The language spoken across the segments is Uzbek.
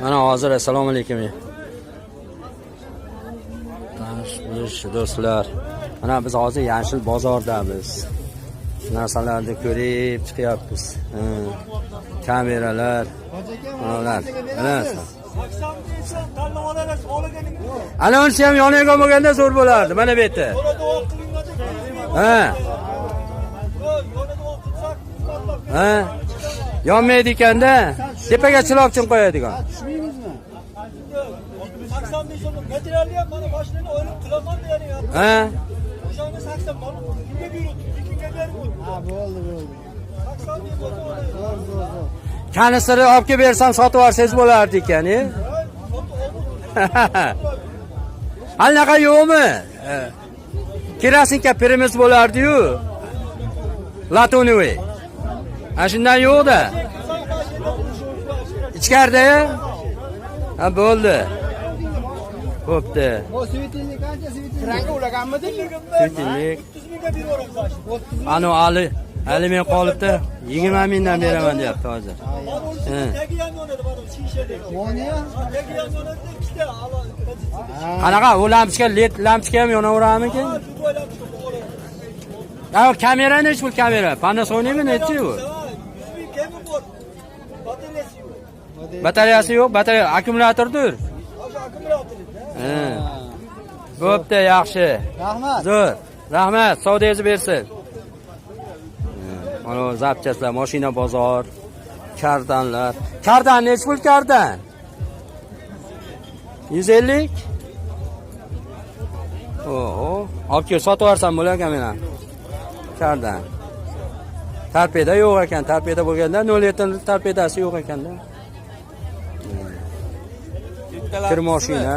Mana hozir assalomu alaykum. Tanish bilish do'stlar. Mana biz hozir Yashil bozordamiz. Narsalarni ko'rib chiqyapmiz. Ha. Kameralar, manalar. Mana. Ana unisi ham yonayotgan bo'lganda zo'r bo'lardi. Mana bu yerda. Ha. Ha. Yonmaydi ekanda. Tepaga chiloqchin qo'yadigan. Tushmaymizmi? 85 so'm materialni ham mana mashinani o'ylab qilaman degani yo'q. Ha. O'shanga 80 mana kimga berib, kimga berib o'tdi. Ha, bo'ldi, bo'ldi. 85 bo'lsa oladi. Zo'r, zo'r, zo'r. Kanistrini olib kelib bersam sotib olsangiz bo'lardi ekan, e? Anaqa yo'qmi? Kerosinka pirimiz bo'lardi-yu. Latonoviy. Ana shundan yo'q-da. Ichkarida? Ha, bo'ldi. Bo'pti. Bu светильник qancha светильник? Kranga ulaganmidi? Светильник. 30 mingga berib yuboramiz. 30 Ano ali ali men qolibdi. 20 mingdan beraman deyapti hozir. Mana uni tagi ham yonadi, mana shishadagi. Moni? Tagi ham yonadi, ikkita alo pozitsiya. Qanaqa u lampochka, led lampochka ham yonaveradimikin? Ha, shu lampochka bo'ladi. Ha, kamera nechi pul kamera? Panasonicmi nechi u? 100 ming kami bor. Batareyasi yo'q. Batareyasi yo'q, batareya akkumulyatordir. O'sha akkumulyatori. Ha. Bo'pti, yaxshi. Rahmat. Zo'r. Rahmat, savdoyingizni bersin. Mana bu zapchastlar, mashina bozor, kardanlar. Kardan nechi pul kardan? 150? Oho, olib kel, sotib yuborsam bo'lar ekan men ham. Kardan. Torpeda yo'q ekan, torpeda bo'lganda 07 torpedasi yo'q ekanda. Kir mashina.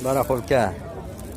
Барахолка.